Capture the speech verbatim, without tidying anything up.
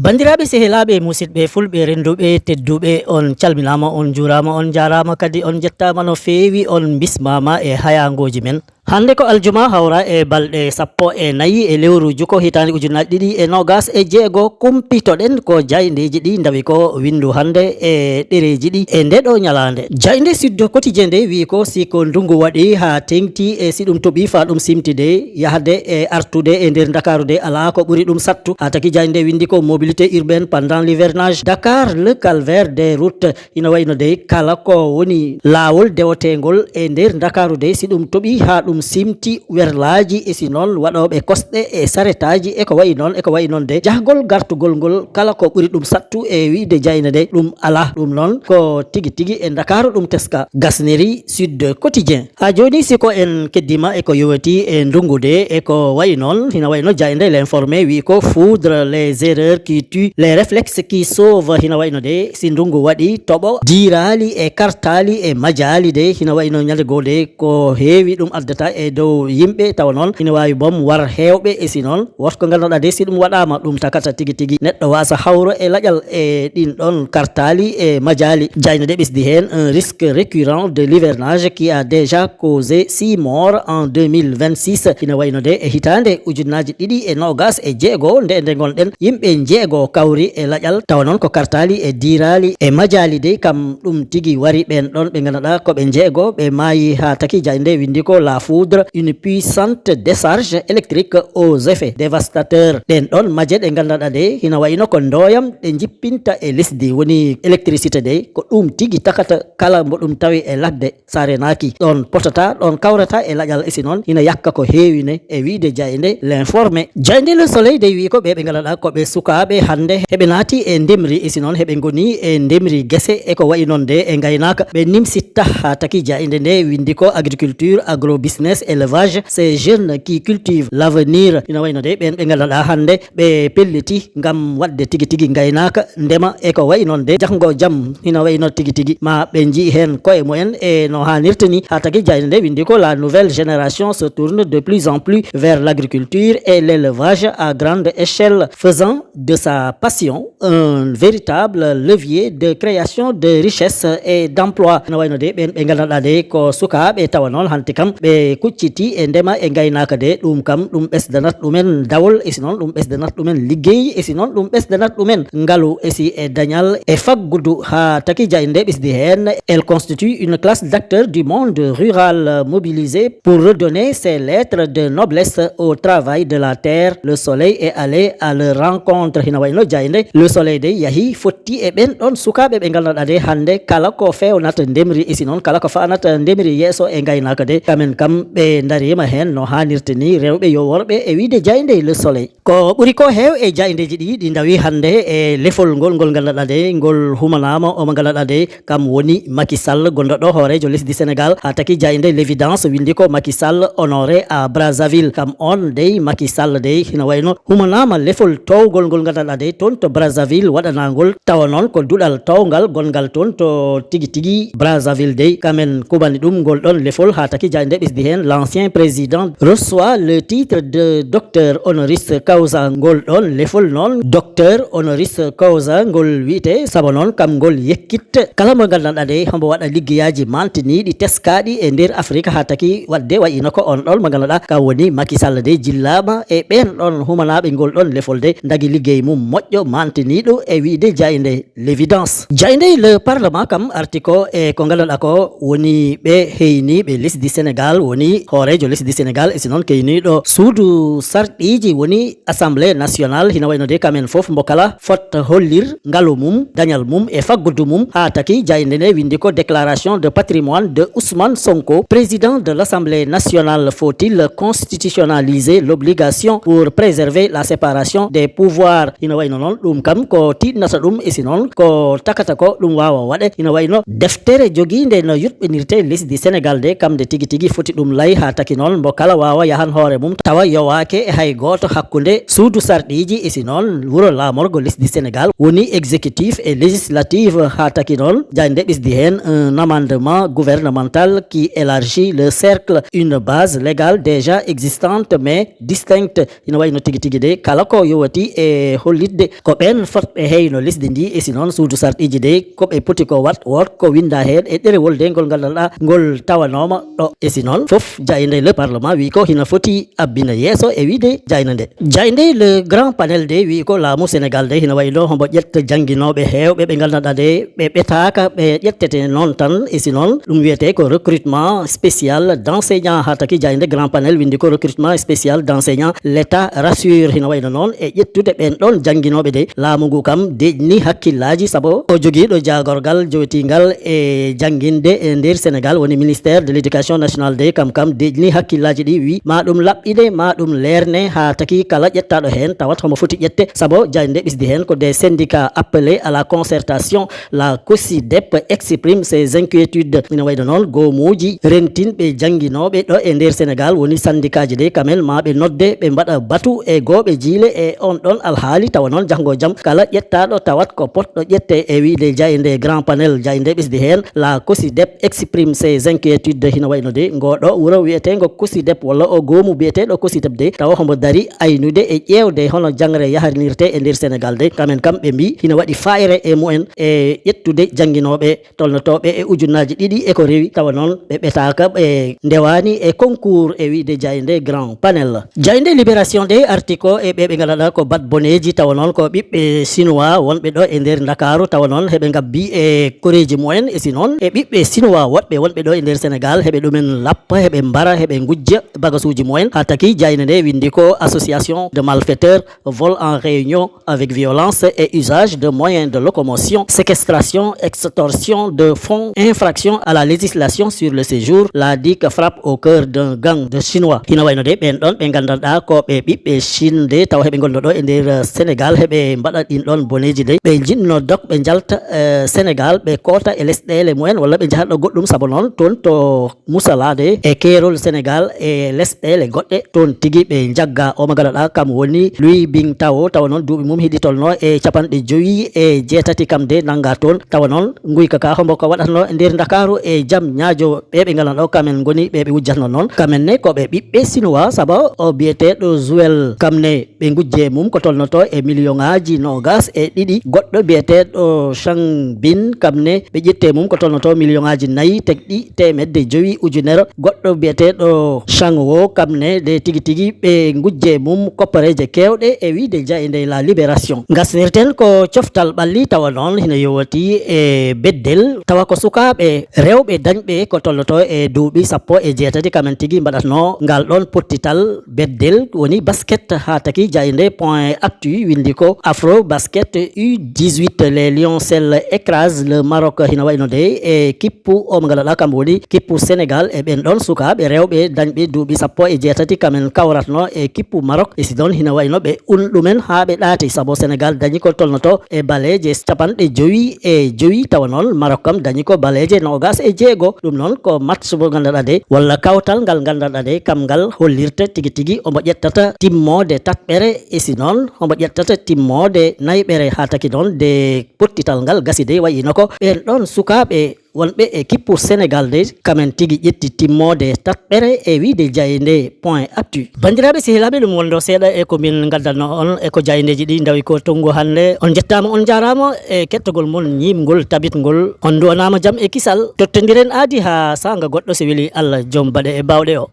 Banndiraaɓe, sehilaaɓe, musidɓe fulɓe, rennduɓe, tedduɓe, on calminaama, on njuuraama, on njaaraama, kadi on njettaama no feewi, on mbismaama e hayaangooji men. Hannde ko aljuma, hawra e balɗe sappo e nayi e lewru juko, hitaande ujunnaji ɗiɗi e noogas e jeego. Kumpitoɗen ko jaayndeeji ɗi ndawi ko winndu hannde e ɗereeji ɗi e nde ɗo ñalaande. Jaaynde Sud Quotidien nde wi ko si ko ndungu waɗi haa teŋti e si ɗum toɓi faa ɗum simti de, yahde e artude e nder Ndakaaru de alaa ko ɓuri ɗum sattu. Haa taki jaaynde winndi ko mobilité urbaine pendant l'hivernage, Dakar, le calvaire des routes. Ina wayno dey kala ko woni laawol dewoteengol e nder Ndakaaru dey, si ɗum toɓi haa ɗum simti werlaaji e si noon waɗooɓe kosɗe e saretaaji e ko wayi noon e ko wayi noon dey, jahgol gartugol ngol kala ko ɓuri ɗum sattu e wiyde jayna dey ɗum alaa. Ɗum noon ko tigi tigi e Ndakaaru ɗum teska. Gasniri Sud Quotidien. Haa jooni, si ko en keddima e ko yowiti e ndungu de e ko wayi noon, hina wayno jaaynde L'Informé wi ko foudre, les erreurs qui tuent, les réflexes qui sauvent. Hina wayno de si ndungu waɗi, toɓo, diiraali e kartaali e majaali de, hina wayno ñande goo de ko heewi ɗum addata e dow yimɓe, tawa noon hina waawi boom war heewɓe e si noon woto ko ngannduɗaa de si ɗum waɗaama ɗum takata tigi tigi neɗɗo waasa hawro e laƴal e ɗin ɗon kartaali e majaali. Jaaynde de ɓesdi heen un risque récurrent de l'hivernage qui a déjà causé six morts en deux mille vingt-six. Ina wayno de e hitaande ujunnaaji ɗiɗi e noogas e jeego nde nde ngonɗen, yimɓe njeego kawri e laƴal, tawa noon ko kartaali e diiraali e majaali dey kam ɗum tigi wari. Ɓeen ɗon ɓe ngannduɗaa ko ɓe njeego ɓe maayi haa taki jaaynde winndi ko la foudre, une puissante décharge électrique aux effets dévastateurs. Ɗeen ɗon maje ɗe ngannduɗaa de hina wayno ko ndooyam ɗe njippinta e lesdi, woni électricité dey ko ɗum tigi takata kala mbo ɗum tawi e ladde. Sa renaaki, ɗon potata, ɗon kawrata e laƴal. E si noon, ina yakka ko heewi ne, e wiyde jaaynde L'Informé. Jaaynde Le Soleil dey wi ko ɓe ɓe ngannduɗaa ko ɓe sukaaɓe hannde heɓe naati e ndemri, e si noon heɓe ngoni e ndemri gese e ko wayi noon de e ngaynaaka. Ɓe nimsitta haa taki jaaynde nde winndi ko agriculture, agrobusiness, élevage, ces jeunes qui cultivent l'avenir. Ina wayno de ɓeen ɓe ngannduɗaa hannde ɓe pelliti ngam waɗde tigi tigi ngaynaaka, ndema e ko wayi noon de. Jahngo jam hina wayno tigi tigi ma ɓe njii heen koye mumen e no haanirta ni. Haa tagi jaaynde nde winndi ko la nouvelle génération se tourne de plus en plus vers l'agriculture et l'élevage à grande échelle, faisant de sa passion un véritable levier de création de richesse et d'emploi. No wayno de ɓeen ɓe ngannduɗaa de ko sukaaɓe tawa noon hanti kam ɓe kucciti e ndema e ngaynaaka de, ɗum kam ɗum ɓesdanat ɗumen dawol, e si noon ɗum ɓesdanat ɗumen liggey, e si noon ɗum ɓesdanat ɗumen ngalu, e si e dañal e faggudu. Haa taki jaaynde ɓesdi heen, elle constitue une classe d'acteurs du monde rural mobilisés pour redonner ces lettres de noblesse au travail de la terre. Le Soleil est allé à leur rencontre. Hina wayno jaaynde Le Soleil dey yahi fotti e ɓeen ɗon sukaaɓe ɓe ngannduɗaa de hannde kala ko feewnata ndemri, e si noon kala ko faanata ndemri yeeso e ngaynaaka de, kamen kam ɓe ndariima heen no haanirta ni, rewɓe yo worɓe, e wiyde jaaynde Le Soleil. Ko ɓuri ko heew e jaayndeeji ɗi, ɗi ndawi hannde e lefol ngol, ngol ngannduɗaa de ngol humanaama, omo ngannduɗaa de kam woni Macky Sall, gonɗo ɗo hooreejo lesdi Sénégal. Haa taki jaaynde L'Évidence winndi ko Macky Sall honoré à Brazzaville. Kam on dey, Macky Sall dey, hina wayno humanaama lefol toowgol ngol ngannduɗaa dey toon to Brazzaville waɗanaangol, tawa noon ko duɗal toowngal gonngal toon to tigi tigi Brazzaville dey, kamen kubani ɗum ngol ɗon lefol. Haa taki jaaynde ɓesdi heen, l'ancien président reçoit le titre de docteur honoris causa. Ngol ɗon lefol noon, docteur honoris causa ngol wiyte, sabo noon kam ngol yekkit kala mo ngannduɗaa de hombo waɗa liggeyaaji mantiniiɗi, teskaaɗi e nder Afrique, haa taki waɗde wayino ko on ɗon mo ngannduɗaa kam woni Macky Sall de jillaama e ɓeen ɗon humanaaɓe ngol ɗon lefol de, ndagi liggey mum moƴƴo mantiniiɗo e wiyde jaaynde L'Évidence. Jaaynde Le Parlement kam arti ko e ko ngannduɗaa ko woni ɓe heyniiɓe lesdi Sénégal, woni hooreejo lesdi Sénégal, e si noon keyniiɗo suudu sarɗiiji, woni Assemblée nationale. Hina wayno de kamen fof mbo kala fot hollir ngalu mum, dañal mum e faggudu mum. Haa taki jaaynde nde winndi ko déclaration de patrimoine de Ousmane Sonko, président de l'Assemblée nationale. Faut-il constitutionnaliser l'obligation pour préserver la séparation des pouvoirs? Hina wayno noon ɗum kam ko tiiɗnata ɗum, e si noon ko takata ko ɗum waawa waɗe. Hina wayno deftere jogiinde no yuɓɓinirte lesdi Sénégal de, kam nde tigi tigi foti ɗum Ɗum lay haa taki noon mbo kala waawa yahan hoore mum tawa yowaake e hay gooto hakkunde suudu sarɗiiji e si noon wuro laamorgo lesdi Senegaal woni exécutif e législatif haa taki noon jaaynde ɓesdi heen un amendement gouvernemental qui élargit le cercle une base légale déjà existante mais distincte. Ina wayi no tigi tigi de kala ko yowati e hollitde ko ɓeen fotɓe heyno lesdi ndi e si noon suudu sarɗiiji de ko ɓe poti ko wat woot ko winnda heen e ɗerewol de ngol nganndanɗaa ngol tawanooma ɗo e si noon fof jaaynde le parlement wi ko hina foti abbina yeeso e wiide jaaynde nde jaaynde le grand panel de wi ko laamu Senegaal de hina wayi no hombo ƴetta jannginooɓe heewɓe ɓe nganndanɗaa de ɓe ɓetaaka ɓe ƴettete noon tan e si noon ɗum wiyetee ko recrutement spécial d'enseignant haa taki jaaynde grand panel winndi ko recrutement spécial d'enseignant l'état rassure hina wayi no noon e ƴettude ɓeen ɗoon jannginooɓe de laamu ngu kam deeƴni hakkillaaji sabu o jogiiɗo jaagorgal jowtiingal e jannginde e nder Senegaal woni ministère de l'éducation nationale de kam kam deeƴni hakkillaaji ɗi wi ma ɗum laɓɓine ma ɗum leerne haa taki kala ƴettaaɗo heen tawat homo foti ƴette sabu jaaynde ɓesdi heen ko des syndicats appelés à la concertation la COSYDEP exprime ses inquiétudes ina wayi no noon goomuuji rentinɓe jannginooɓe ɗo e nder Senegaal woni sandikaaji de kamen ma ɓe nodde ɓe mbaɗa batu e gooɓe jiile e on ɗon alhaali tawa noon janngo jam kala ƴettaaɗo tawat ko potɗo ƴette e wiide jaaynde grand panel jaaynde ɓesdi heen la COSYDEP exprime ses inquiétudes hino wayi no de ngoo ɗo wuro wiyeteengo COSYDEP walla o goomu biyeteeɗo COSYDEP de tawa homo dari aynude e ƴeewde hono jangre yaharnirte e nder Senegaal de kamen kam ɓe mbi hino waɗi faayre e mumen e ƴettude jannginooɓe tolnotooɓe e ujunnaaji ɗiɗi e ko rewi tawa noon ɓe ɓetaaka ɓe ndewaani e concours e wiide jaaynde grand panel. Jaaynde Libération de arti ko e ɓe ɓe nganndanɗaa ko bat boneeji tawa noon ko ɓiɓɓe chinois wonɓe ɗo e nder Ndakaaru tawa noon heɓe ngabbi e koreeji mumen e si noon e ɓiɓɓe chinois woɗɓe wonɓe ɗo e nder Senegaal heɓe ɗumen lappa heɓe mbara heɓe ngujja bagasuuji mumen haa taki jaaynde nde winndi ko association de malfaiteurs vol en réunion avec violence et usage de moyens de locomotion, séquestration, extorsion de fonds, infraction à la législation sur le séjour, la DIC frappe au cœur d'un gang de Chinois. Hino wayno de ɓen ɗon ɓe nganndanɗaa ko ɓe ɓiɓɓe Chine de tawa heɓe ngonno ɗo e nder Sénégal heɓe mbaɗa ɗin ɗon boneeji de ɓe jinno dok ɓe njalta eh, Sénégal ɓe koota e lesɗeele mumen walla ɓe njaha ɗo goɗɗum sabu noon toon to musalaade e keerol Senegaal e lesɗeele goɗɗe. Toon tigi ɓe njagga. O mo ngannduɗaa kam woni Louis Bing Tao, tawa noon duuɓi mum hiɗi tolno e capanɗe jowi e jeetati kam de nannga toon. Tawa noon nguyka ka hombo ko waɗatno e nder Ndakaaru e jam ñaajo ɓe ɓe ngannduɗaa ɗo kamen ngoni ɓe ɓe wujjatno noon. Kamen ne ko ɓe ɓiɓɓe Sinuwa, sabu o biyeteeɗo Zuwel kam ne ɓe ngujje mum ko tolnoto e miliyoŋaaji noogas e ɗiɗi. Goɗɗo biyeteeɗo Chang Bin kam ne ɓe ƴette mum ko tolnoto miliyoŋaaji nayi tegɗi teemedde jowi ujunere. Goɗɗo biyeteeɗo Chang Wo kam ne de tigi tigi ɓe ngujje mum koppareeje keewɗe e wiide jayde La Libération. Ngasnirten ko coftal ɓalli tawa noon hino yowati e beddel tawa ko sukaaɓe rewɓe dañɓe ko tolnoto e duuɓi sappo e jeetati kamen tigi mbaɗatno ngal ɗon pottital beddel woni basket haa taki jayde point actu windi ko Afro Basket U dix-huit les Lions Sel écrase le Maroc hino wayno de e kippu o mo ngannduɗaa kam woni kippu Sénégal e ɓen ɗon sukaaɓe rewɓe dañɓe duuɓi sappo e jeetati kamen kawratno e kippu Maroc e si ɗon hino wayno ɓe un ɗumen haa ɓe ɗaati sabu Sénégal dañi ko tolnoto e baleeje capanɗe jowi e jowi tawa noon Maroc kam dañi ko baleeje noogas e jeego. Ɗum noon ko match mo ngannduɗaa de walla kawtal ngal ngannduɗaa de kam ngal hollirta tigi tigi omo ƴettata timmoode taɓɓere e si noon omo ƴettata timmoode nayɓere haa taki noon de pottital ngal gasi de wayino ko ɓen ɗon sukaaɓe wonɓe e kippu Sénégal de kamen tigi ƴetti timmoode taɓɓere e wiide jayde point actu. Banndiraaɓe sehilaaɓe ɗum wondo seeɗa e ko min ngaddanno on e ko jayndeeji ɗi ndawi ko tongu hannde. On njettaama on njaaraama e kettogol mon ñiimngol tabitngol. On nduwanaama jam e kisal. Tottondiren aadi haa saanga goɗɗo so weli Allah joom baɗe e baawɗe o.